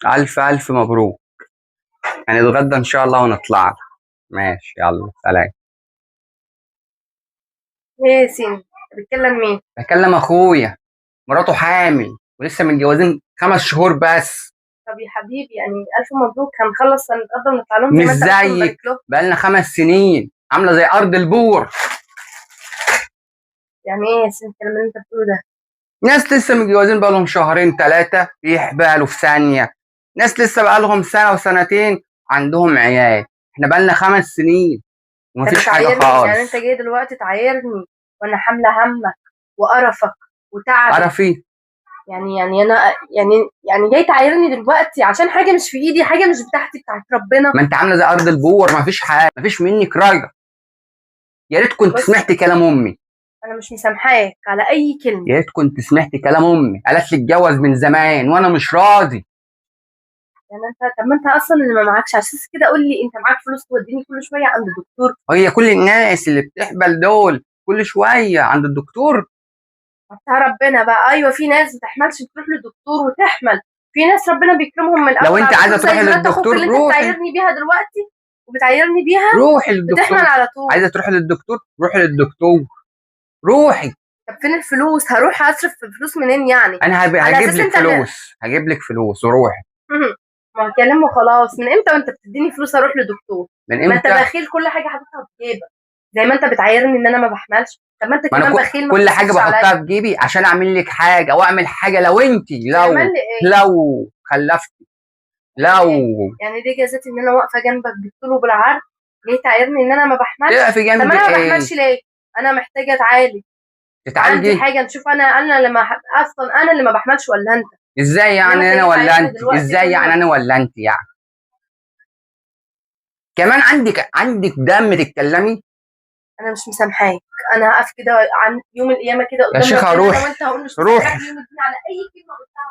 الف الف مبروك. هنتغدى ان شاء الله ونطلع لك. ماشي، يلا سلام. ايه يا ياسين، بتكلم مين؟ بكلم اخويا، مراته حامل ولسه متجوزين 5 شهور بس. طب يا حبيبي يعني الف مبروك، هنخلص هنتقدم ونطلع لهم زي مش ما انت قلت زيك. ونبارك لهم. بقالنا 5 سنين عامله زي ارض البور. يعني ايه يا ياسين الكلام اللي انت بتقوله ده؟ ناس لسه متجوزين بقالهم شهرين 3 يحبالوا في ثانية، ناس لسه بقالهم سنة وسنتين عندهم عيال، احنا بقالنا 5 سنين انت ومفيش حاجة بتعايرني؟ يعني انت خالص. جاي دلوقتي تعايرني وانا حامله همك وقرفك وتعبك؟ عرفي. يعني انا يعني جاي تعايرني دلوقتي عشان حاجة مش في ايدي، حاجة مش بتاعتي، بتاعت ربنا. ما انت عاملة زي أرض البور، مفيش حاجة، مفيش منك رجع. يا ريت كنت بص، سمعت كلام أمي. انا مش مسامحاك على اي كلمة. يا ريت كنت سمعت كلام أمي، قالت لي اتجوز من زمان وأنا مش راضي. يعني انت، طب ما انت اصلا اللي ما معكش، عشان كده قول لي انت معاك فلوس توديني كل شوية عند الدكتور؟ هي كل الناس اللي بتحبل دول كل شوية عند الدكتور؟ بتاع ربنا بقى. ايوه، في ناس ما تحملش بتروح للدكتور وتحمل، في ناس ربنا بيكرمهم من لو الاول انت على عايزة طول، زي تروحي مرات اخوك للدكتور اللي انت روحي، بتعايرني بيها دلوقتي وبتعايرني بيها، روحي بتحمل للدكتور. على طول. عايزة تروحي للدكتور روحي للدكتور، روحي. طب فين الفلوس؟ هروح اصرف في فلوس منين يعني؟ انا على هجيب اساس لك انت اللي فلوس، هجيب لك فلوس وروحي. ما هو كلام وخلاص. من امتى وانت بتديني فلوس اروح لدكتور؟ من ما انت امتى؟ بخيل، كل حاجة حاططها في جيبك. زي ما انت بتعايرني ان انا ما بحملش، طب ما انت ما انا كمان بخيل، ما كل حاجة بتصرفش بحطها عليا. في جيبي عشان اعمل لك حاجة واعمل حاجة. لو انت تعمل لو لي ايه؟ لو خلفتي، تعمل لو ايه؟ يعني دي جازتي ان انا واقفة جنبك بالطول وبالعرض، ليه تعايرني ان انا ما بحملش؟ تقفي طب جنبي انا ما ايه؟ بحملش ليه؟ انا محتاجه اتعالج، عندي تتعالجي حاجة نشوف. انا لما اصلا انا اللي ما بحملش ولا انت؟ ازاي انما يعني انت انا جاي ولا تعايرني انت؟ دلوقتي ازاي كل يعني ما انا ولا انت؟ يعني كمان عندك دم تتكلمي؟ انا مش مسامحاك. انا هقف كده عن يوم القيامة كده يا قدام شيخه ربنا انا روحي، وانت، هقول مش روحي. مسامحاك يوم الدين على اي كلمة قلتها.